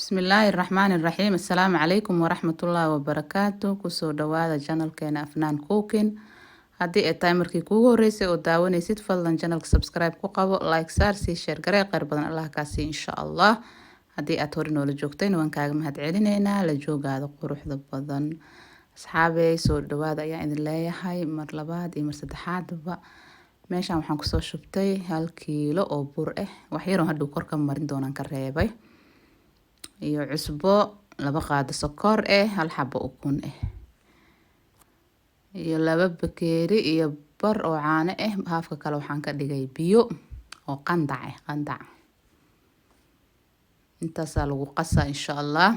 Bismillaahi Raxmaani Raxiim. Assalaamu calaykum waraxmatullaahi wabarakaatu. Kusoo dhawaada channelkeena Afnaan Cooking. Haddii ay tahay markii kuugu horeysay oo daawanaysid, fadlan channelka subscribe ku qabo, like saar, sii share garee. Kheyr badan Allah kaasi insha Allah. Haddii aad hore noola joogtayna, waan kaaga mahad celinaynaa la joogaada quruxda badan. Asxaabey, soo dhawaada ayaan idin leeyahay mar labaad iyo mar saddexaadba. Meeshan waxaan kusoo shubtay 1 kiilo oo bur ah, wax yaroon hadhow kor ka marin doonaan ka reebay, iyo cusbo, 2 qaado sokor ah, hal xabo ukun ah iyo 2 bakeeri iyo bar oo caano ah. Haafka kale waxaan ka dhigay biyo oo qandac ah, qandac. Intaasaa lagu qasaa insha Allah.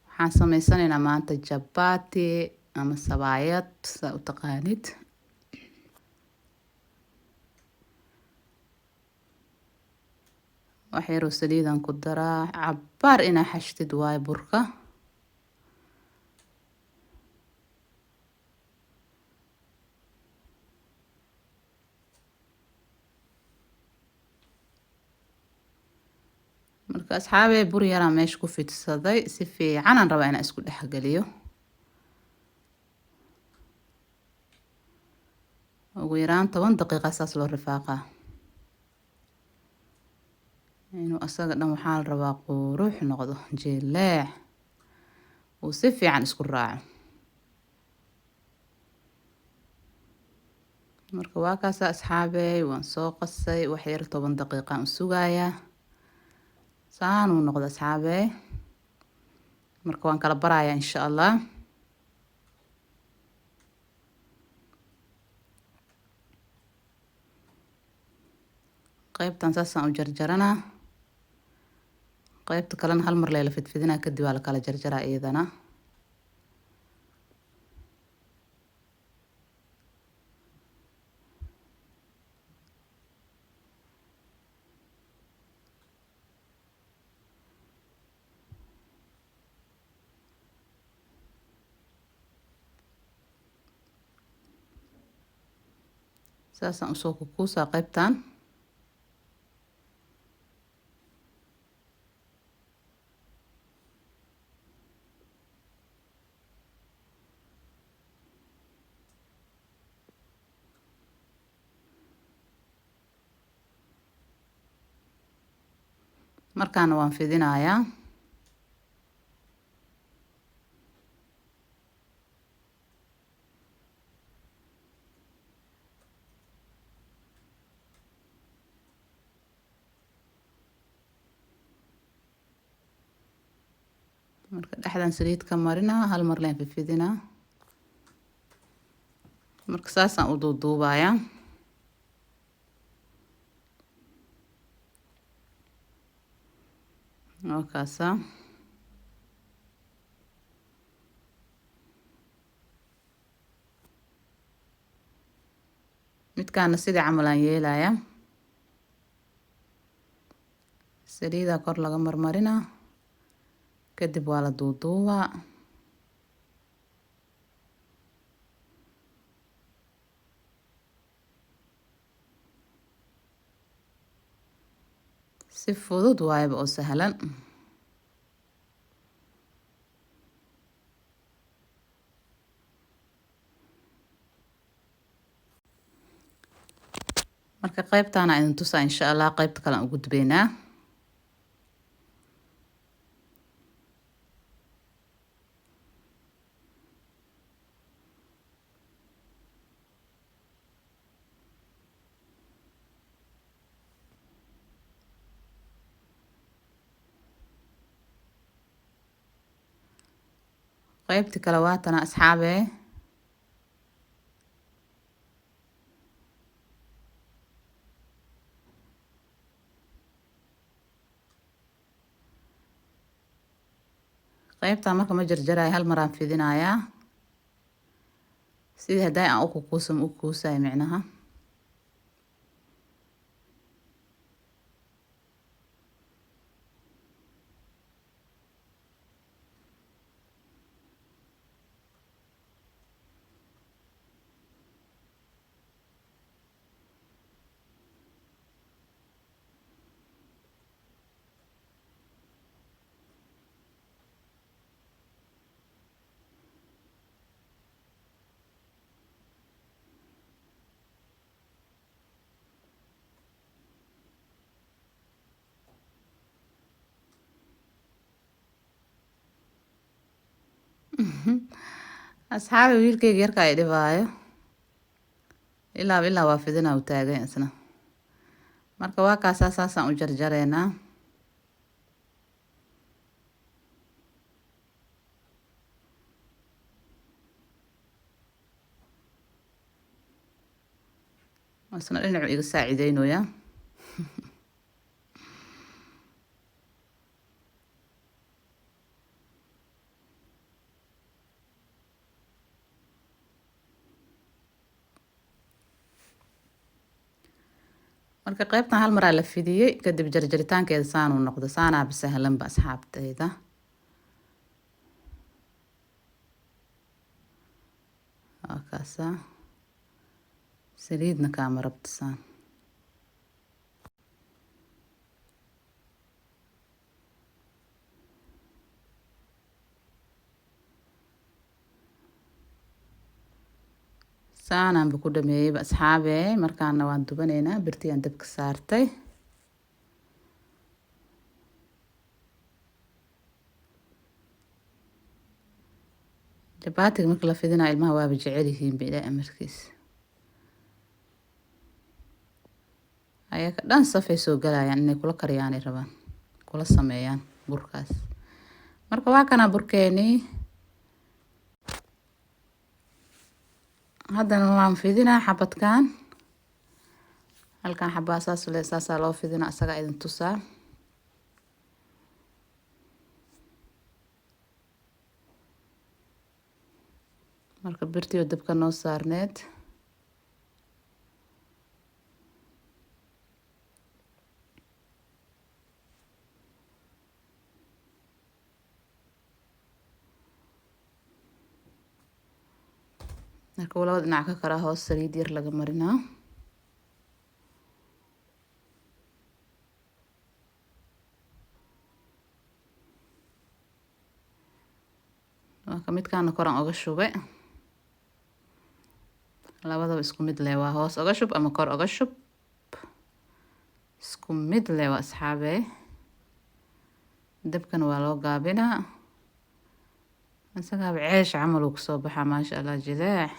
Waxaan sameysanaynaa maanta jabati ama sabaayad, saa u taqaanid. Wax yaroo saliidan ku daraa, cabaar inaa xashtid waayo burka. Marka asxaabey, bur yaraan meesha ku fidsaday, si fiicanaan rabaa inaan isku dhexgeliyo. Ugu yaraan 10 daqiiqa saas loo rifaaqaa, inuu asaga dhan waxaa la rabaa qurux noqdo, jileec, uu si fiican isku raaco. Marka waa kaasa asxaabey, waan soo qasay, wax yar 10 daqiiqaan u sugayaa, saanuu noqdo asxaabey. Marka waan kala barayaa insha Allah. Qaybtan saasaan u jarjaranaa, qaybta kalena hal mar leela fidfidinaa, kadib waa la kala jarjaraa iyadana. Saasaan usoo kukuusaa qaybtan. Markaana waan fidinayaa. Marka dhexdan saliid ka marinaa, hal mar leen fifidinaa. Marka saasaan u duuduubayaa. Waa kaasa. Midkaana sidii camal aan yeelayaa, saliidaa kor laga marmarinaa, kadib waa la duuduubaa. Si fudud waayaba oo sahlan. Marka qaybtaana idin tusaa insha Allah, qaybta kale aan u gudbeynaa. Qaybta kale waatana asxaabe. Qaybtaa marka ma jarjaraayo, hal maraan fidinayaa, sidii hadday aan u kukuusam u kuusayo micnaha. Asxaabi, wiilkeyga yarka ay dhibaayo, ilaa ilaa waa fidina u taagan isna. Marka waa kaasaa, saasaan u jarjareynaa. Isna dhinacu iga saacideynoyaa. Marka qeybtan hal maraa la fidiyey, kadib jarjaritaankeeda saanuu noqdo, saanaaba sahlanba, asxaabteyda. Waa kaasaa, saliidna kaama rabto saan. Saanaanba ku dhameeyeyba, asxaabe. Markaana waan dubanaynaa, birtiyaan dabka saartay. Jabaatiga marka la fidinaa ilmaha waaba jecel yihiinba, ilaa amarkiis ayaka dhan safay soo galayaan inay kula kariyaanay rabaan, kula sameeyaan burkaas. Marka waa kanaa burkeenii. Haddana waan fidinaa xabadkan halkan xabaa, saas le, saasaa loo fidinaa, isagaa idin tusaa. Marka birtiyo dabka noo saarneed. Marka uu labada dhinac ka karaa, hoos saliid yar laga marinaa. Waa ka midkaana koran oga shube, labadaba isku mid leh, waa hoos oga shub ama kor oga shub, isku mid leh waa, asxaabe. Dabkana waa loo gaabinaa, isagaaba ceesh camal uu kusoo baxaa, maasha Allah, jileec.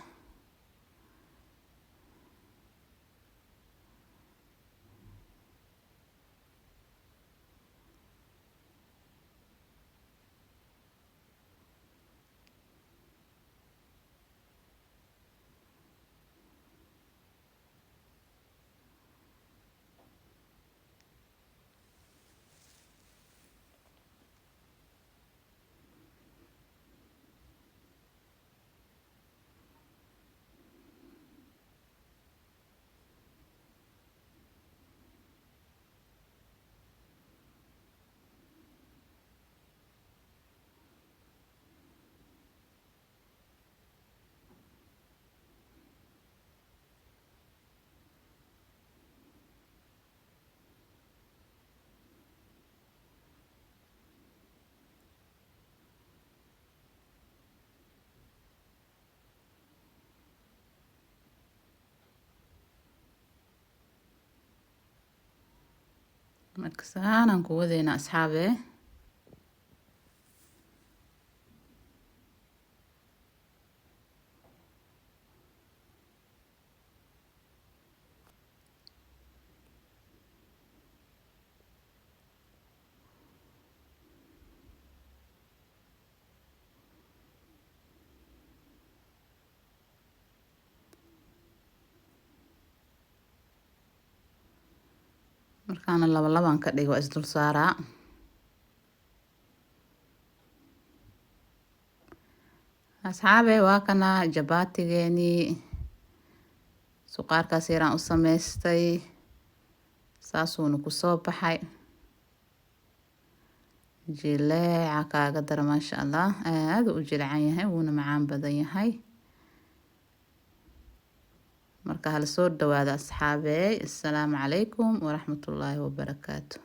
Marka saanaan ku wadeynaa, asxaabe. Markaana laba labaan ka dhig, waa isdul saaraa. Asxaabe, waa kana jabaatigeenii, suqaarkaas yaraan u samaystay, saasuuna kusoo baxay, jileeca kaaga dara, maasha Allah, aada u jilecan yahay, wuuna macaan badan yahay. Marka hala soo dhawaada, asxaabe. Assalaamu calaykum waraxmatullaahi wabarakaatu.